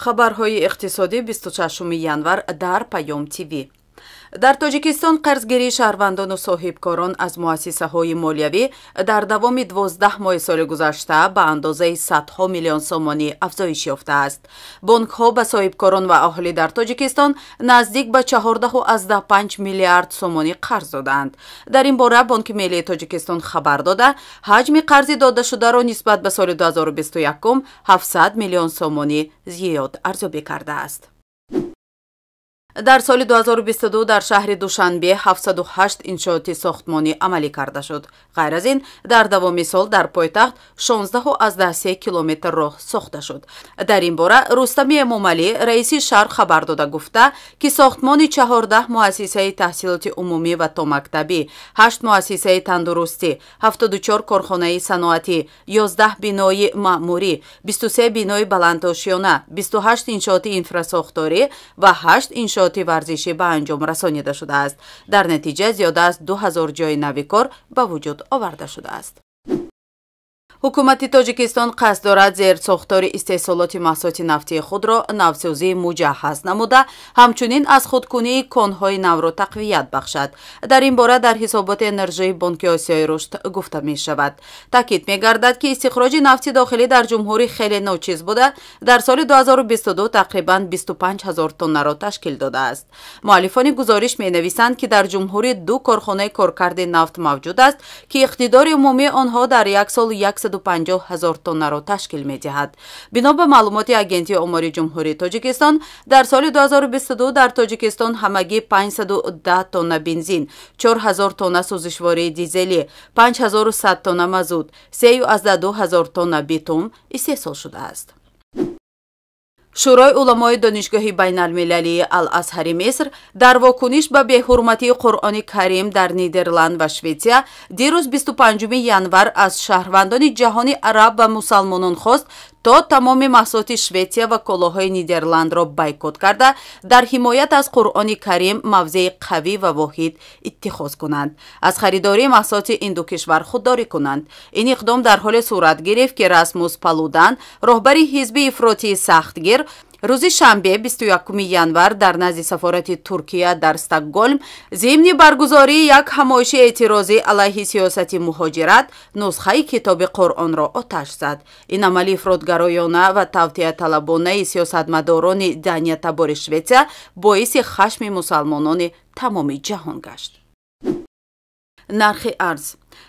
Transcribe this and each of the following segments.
Хабарҳои иқтисодӣ 26 январ дар Паём ТВ. Дар Тоҷикистон қарзгирии шаҳрвандону соҳибкорон аз муассисаҳои молиявӣ дар давоми 12 моҳи соли гузашта ба андозаи садҳо миллион сомонӣ афзоиш ёфтааст. Бонкҳо ба соҳибкорон ва аҳолӣ дар Тоҷикистон наздик ба 14,5 миллиард сомонӣ қарз додаанд. Дар ин бора Бонки Миллии Тоҷикистон хабар дода, ҳаҷми қарзи додашударо нисбат ба соли 2021 700 миллион сомонӣ зиёд арзёбӣ кардааст. Дар соли 2022 дар шаҳри Душанбе 708 иншооти сохтмонӣ амалӣ карда шуд. Ғайр аз ин, дар давоми сол дар пойтахт 16,3 километр роҳ сохта шуд. Дар ин бора Рустами Эмомалӣ, раиси шаҳр, хабар дода гуфта, ки сохтмони 14 муассисаи таҳсилоти умумӣ ва томактабӣ, 8 муассисаи тандурустӣ, 74 корхонаи саноатӣ, 11 бинои маъмурӣ, 23 бинои баландошёна, 28 иншооти инфрасохторӣ ва 8 иншооти варзишӣ ба анҷом расонида шудааст. Дар натиҷа зиёда аз 2000 ҷойи нави кор ба вуҷуд оварда шудааст. Ҳукумати Тоҷикистон қасд дорад зерсохтори истеҳсолоти маҳсулоти нафтии худро навсозии муҷаҳҳаз намуда, ҳамчунин аз худкунии конҳои навро тақвият бахшад. Дар ин бора дар ҳисоботи энержии Бонки Осиёи Рушд гуфта мешавад. Таъкид мегардад, ки истихроҷи нафти дохилӣ дар ҷумҳурӣ хеле ночиз буда, дар соли 2022 тақрибан 25 ҳазор тоннаро ташкил додааст. Муаллифони гузориш менависанд, ки дар ҷумҳурӣ ду корхонаи коркарди нафт мавҷуд аст, ки иқтидори умумии онҳо дар як сол 150 ҳазор тоннаро ташкил медиҳад. Бино ба маълумоти Агентии омори Ҷумҳурии Тоҷикистон, дар соли 2022 дар Тоҷикистон ҳамагӣ 510 тонна бензин, 4000 тонна сӯзишвории дизелӣ, 5100 тонна мазут, 3,2 ҳазор тонна битум истеҳсол шудааст. Шӯрои уламои Донишгоҳи байналмилалии Ал-Азҳари Миср дар вокуниш ба беҳурматии Қуръони Карим дар Нидерланд ва Шветсия дирӯз 25 январ аз шаҳрвандони ҷаҳони араб ва мусалмонон хост, то тамоми маҳсулоти Шветсия ва колоҳои Нидерландро бойкот карда, дар ҳимоят аз Қуръони Карим мавзеи қавӣ ва воҳид иттихоз кунанд, аз харидории маҳсулоти ин ду кишвар худдорӣ кунанд. Ин иқдом дар ҳоле сурат гирифт, ки Расмус Палудан, роҳбари ҳизби ифротии сахтгир, рӯзи шанбе 21 январ дар назди сафорати Туркия дар Стокгольм зимни баргузории як ҳамоиши эътирозӣ алайҳи сиёсати муҳоҷират нусхаи китоби Қуръонро оташ зад. Ин амали ифротгароёна ва тавтиаталабонаи сиёсатмадорони Дания-табори Шветсия боиси хашми мусалмонони тамоми ҷаҳон гашт. Нархи арз.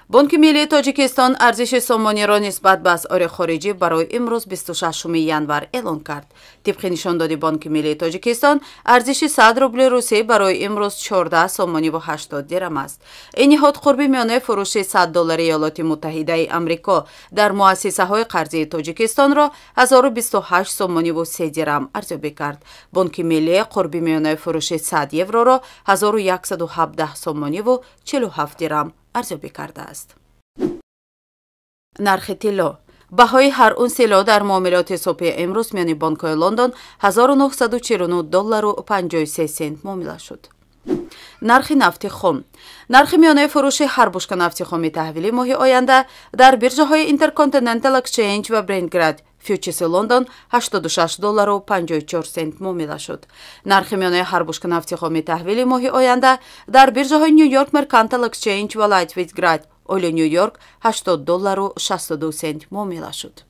Бонки Миллии Тоҷикистон арзиши сомониро нисбат ба асъори хориҷӣ барои имрӯз 26 январ эълон кард. Тибқи нишондоди Бонки Миллии Тоҷикистон, арзиши 100 рубли русӣ барои имрӯз 14 сомониву 80 дирам аст. Ин ниҳод қурби миёнаи фурӯши 100 доллари Иёлоти Муттаҳидаи Амрико дар муассисаҳои қарзии Тоҷикистонро 1028 сомониву 3 дирам арзёбӣ кард. Бонки Миллӣ қурби миёнаи фурӯши 100 евроро 1117 сомониву 47 дирам арзёбӣ кардааст. Нархи тилло. Баҳои ҳар унс тилло дар муомилоти субҳи имрӯз миёни бонкҳои Лондон 1949 доллару 53 сент муомила шуд. Нархи нафти хом. Нархи миёнаи фурӯши ҳар бушка нафти хоми таҳвили моҳи оянда дар биржаҳои Intercontinental Exchange ва Brent Grade фьючерси Лондон 86 доллару 54 сент муомила шуд. Нархи миёнаи ҳар бушка нафти хоми таҳвили моҳи оянда дар биржаҳои New York Mercantile Exchange ва Light Wheat Grade Oil Нью Йорк 80 доллару 62 сент муомила шуд.